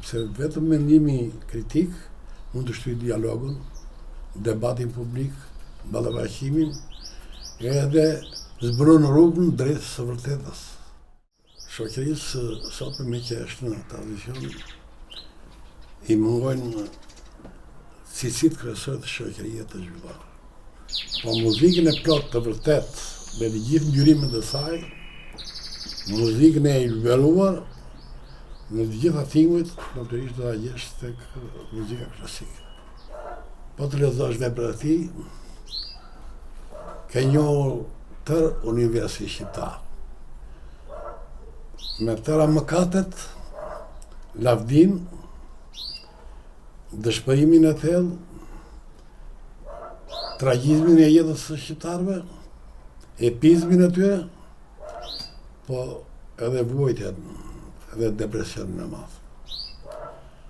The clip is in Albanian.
Sepse vetëm mendimi kritik mund të shtyjë dialogun, debatin publik, ballafaqimin, edhe zbulon rrugën drejt së vërtetës. Shoqërisë së sotme meqë është në tranzicion, i mungojnë cilësitë kryesore të shoqërive të zhvilluara. Po muzikën e plotë të vërtetë, me të gjithë ngjyrimet e saj, muzikën e liberuar, në të gjitha tingujt, natyrisht do ta gjesh tek muzika klasike. Po të lexosh veprat e tij, ke njohur tërë universin shqiptar. Me tëra mëkatet, lavdinë, dëshpërimin e thellë, tragjizmin e jetës së shqiptarëve, epizmin e tyre, po edhe vuajtjen edhe depresionin e madh.